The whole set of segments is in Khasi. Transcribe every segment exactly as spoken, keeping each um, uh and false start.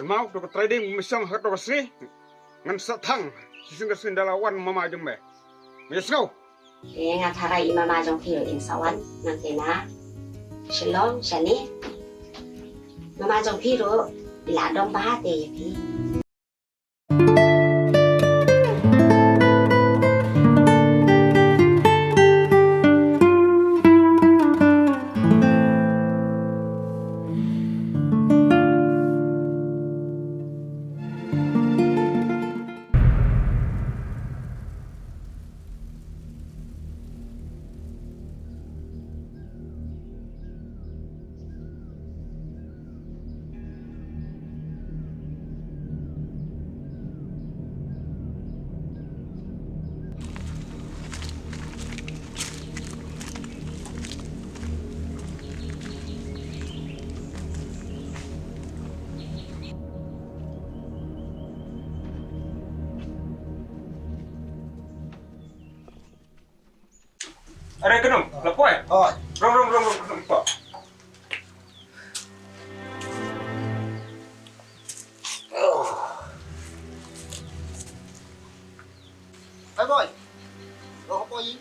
Maw, to ka trading, me shong ha to ka sngi. Ngan sa thang, shisien ka sngi da la wan mama jong me. Me sngew. Te nga tharai i mama jong phi ruh in sa wan, nangta na Shillong, shane. Mama jong phi ruh, i la dom bha te ïa phi. Are kynum, la poi. Hoi. Rong, rong, rong, rong, kynum, poi. Hai boy. Rong poi.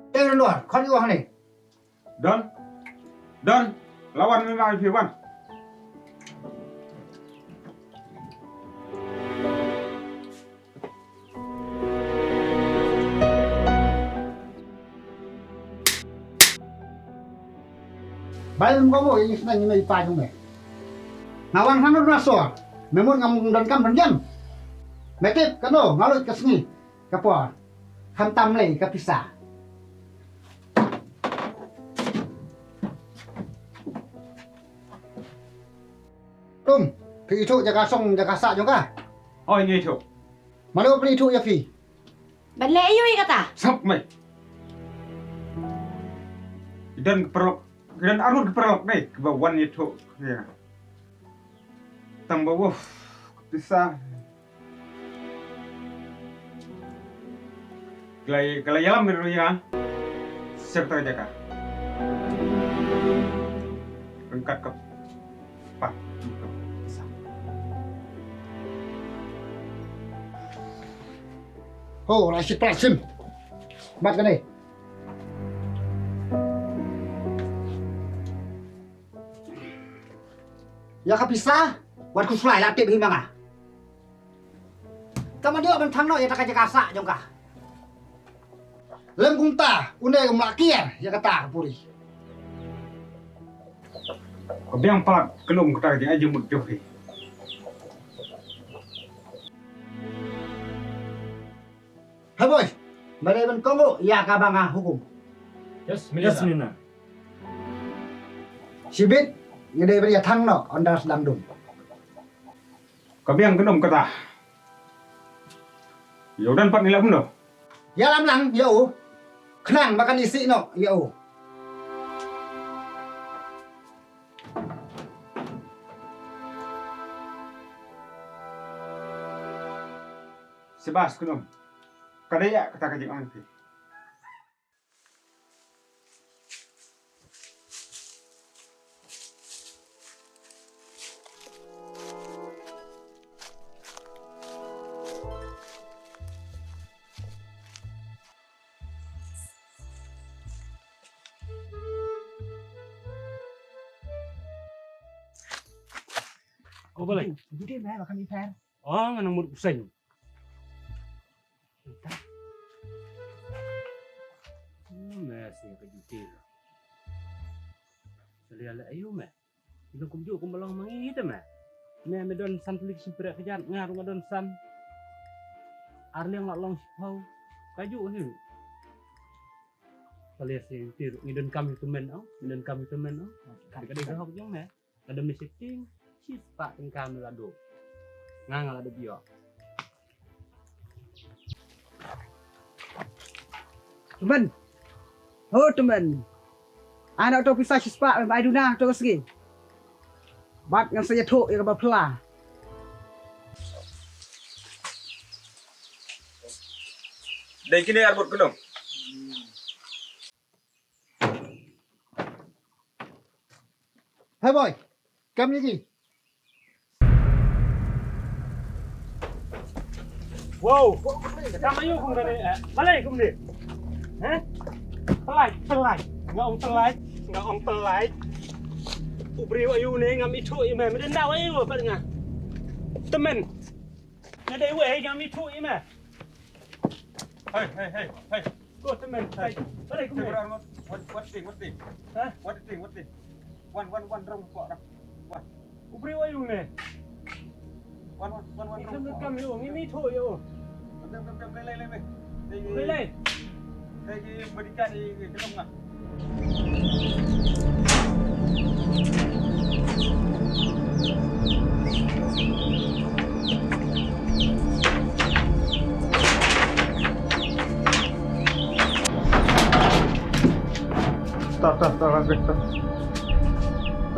Teng don, khot ïa u hangne. Don. Don. La wan, me ma phi wan. Bai lem komo ïa ngi sngewbha ngi mei pa jong me. Nga wan hangno na sor. Me mut ngam donkam pynjem. Me tip kano nga lut ka sngi ka por. Khamtam lei ka pisa. Tum, phi ithuh jaka song jaka sah jong ka? Oi, ngi ithuh. Mano phi ithuh ïa phi? Ban leh aïu ïa kata? Sap mai. Don ka paralok, don arngut ka paralok dei kaba wan ithuh ïa. Tang ba, uff, ka pisa. Ka la, ka la ïalam ruh ïa nga. Sha kata ka jaka. Ryngkat ka pat ka pisa. Ho, Rashid Prasim. Mat kane. Ïa ka pisa, wat khuslai la tip hi ma nga. Tang ban ïoh ban thang noh ïa kata ka jaka sah jong ka. Lem kumta, une um lah kiar ïa kata ka puri. Ka biang palat kynum kata ka jingïaid jingmut jong phi. Hai boy, ba dei ban kohnguh ïa kaba nga hukum. Yes, Minina. Shibit, ngi dei ban ïa thang noh ynda sdang dum. Ka biang kynum kata. Ïa u don pat ngi lah kumno? Ïalam lang ïa u. Khnang ba kan isih noh ïa u. Shabas kynum. Ka dei ïa kata ka jingong phi. Ko balai? Gede meh, makan iper. Oh, ngan mut usai. Ita. Hmm, meh sih ka juti. Selia le ayu meh. Ila kumjuh kum balong mangi ita meh. Meh me don san tulik simpre kejat ngar nga don san. Arliang la long sipau. Kaju ni. Selia sih juti ngi don kam itu men au, ngi don kam itu men au. Kadang-kadang hok jong meh. Lada meh shifting, shift pat tyngka me lado. Nga nga lada biok. Temen. Ho temen. Ai noh to pisa shispah, me ai duna to ka sngi. Bad ngan sa ïathuh ïa kaba phylla. Dei kine ar bud kynong. Hey boy, kam ïa ki. Wow, kam aïu kum kane, eh? Balei kum ne? Eh? Pynlait, pynlait. Nga ong pynlait, nga ong pynlait. U briew aïu ne ngam ithuh ïa me. Me dang daw aïu pat nga. Tymmen. Nga dei wei ngam ithuh ïa me. Hey, hey, hey, hey. Go tymmen. Hey. Balei kum ne? What, what thing, what thing? Huh? What thing, what thing? Wan, wan, wan, rong ko, rong. Wan. U briew aïu ne? Wan, wan, wan, wan, rong. Kam, kam, kam, ïa u, ngi mi tho, ïa u. Kam, kam, kam, kam, lei, lei, lei, lei. Lei, lei. Lei, lei, berikan di, di, di, di, Stop, stop, stop, stop, stop.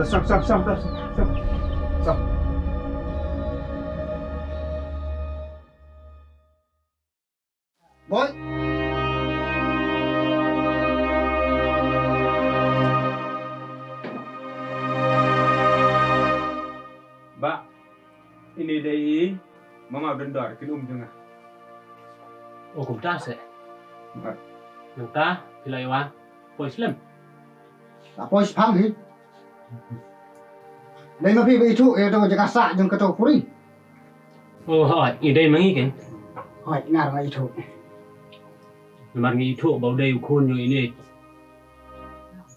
Stop, stop, stop, stop, stop, stop. Boy. Bah, ine dei i mama u dondor kin um jong nga. O kumta se. Bah. Nangta phi la ïa wan poi slem. La poi shipang hi. Dei ma phi ba ithuh ïa kato ka jaka sah jong kato ka puri. O hooid, i dei ma ngi keiñ. Hooid, nga ruh nga ithuh. Namar ngi ithuh ba u dei u khun jong ine.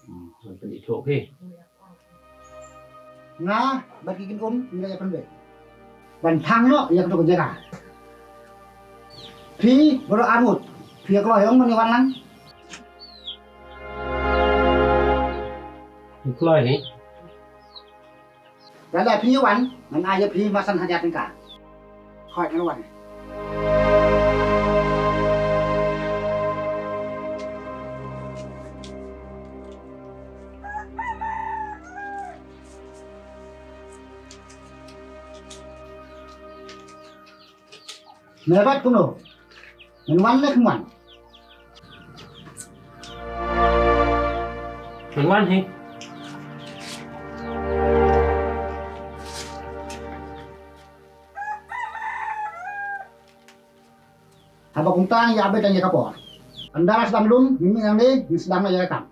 Hmm, ngan pynithuh phi. Nga bad ki kin um ngi la ïa pynbeit ban thang noh ïa kato ka jaka. Phi baroh arngut phi ïa kloi ong ban ïa wan lang. Ïa kloi hi. Lada phi ïa wan ngan ai ïa phi ma san hajar tyngka. Hooid, ngan wan. Me bad kumno? Ngan wan ne khlem wan? Ngan wan hi. Haba kumta ngi ïa beit tang ïa ka por. Ynda la sdang lum, ngi mih nangne, ngi sdang noh ïa ka kam.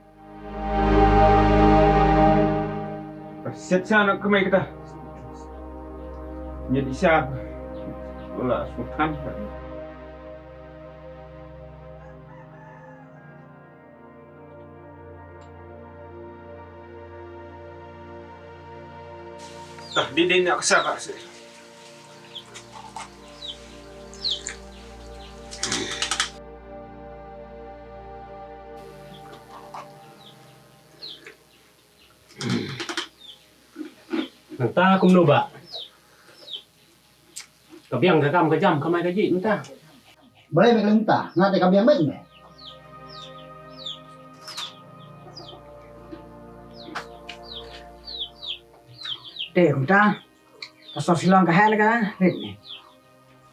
Siat sa na kmai kita. Nyet isa. Wala smutan. Tah, di di nak sabar sih. Nangta kumno ba ka biang ka kam ka jam ka mai ka jih nangta. Balei me khlem nangta, nga te ka biang bad me. Te kumta ka sor Shillong ka heh ne ka rit ne.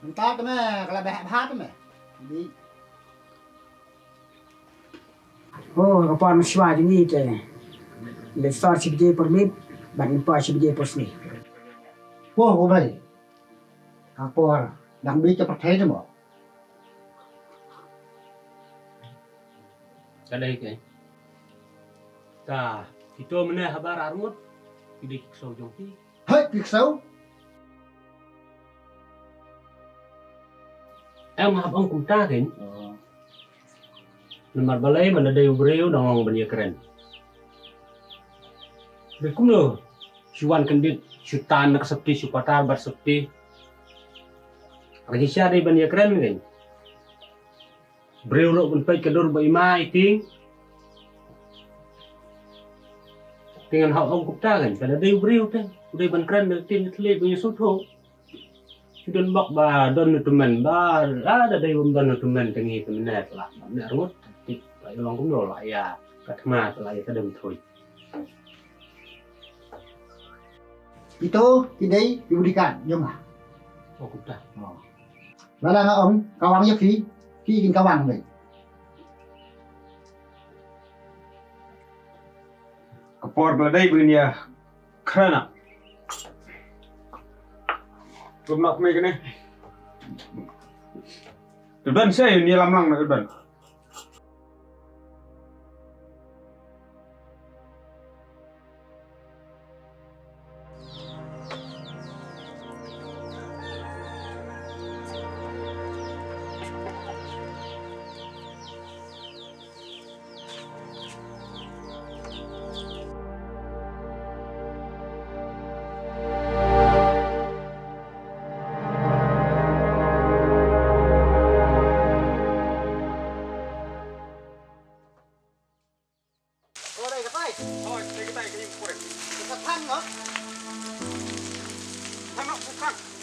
Nangta te me ka la beh bha te me. Ni. Oh, ka por mynshuwa jong ngi te. Leit sor shi baje por miet bad ngin poi shi baje por sngi. Oh, ko bai. Ka por dang bieit ka pyrthei te mo. Ka dei keiñ. Ta kito mynne habar arngut ki dei ki ksew jong phi. Hei, ki ksew. Em hap ong kumta keiñ. Namar balei man la dei u briew dang ong ban ïakren. Dei kumno shu wan kyndit shu tan na ka sopti shu patar bad sopti. Ka jingshisha dei ban ïakren keiñ. Briew ruh ban peit ka dur ba i ma i tieng. Te ngan hap ong kumta keiñ, ka la dei u briew te u dei ban kren na ka ktien ka thylliej ban ïasngewthuh. Shu don bok ba don na tymmen ba la da dei bym don na tymmen te ngi te mynne te la mynne ruh te la ïa long kumno la ïa ka thma te la ïa ka dem thui. Ito ki dei ki bodyguard jong nga. Oh, kumta. Oh. Lada nga ong kawang ïa phi, phi kin kawang dei. Ka por ba la dei ba ngin ïa kren. Kum nak mei kane. Tu don sei ni lam lang na tu don. Ko dei katai. Oi, dei katai ka ïing pore. Ka thang no. Thang no, ka thang.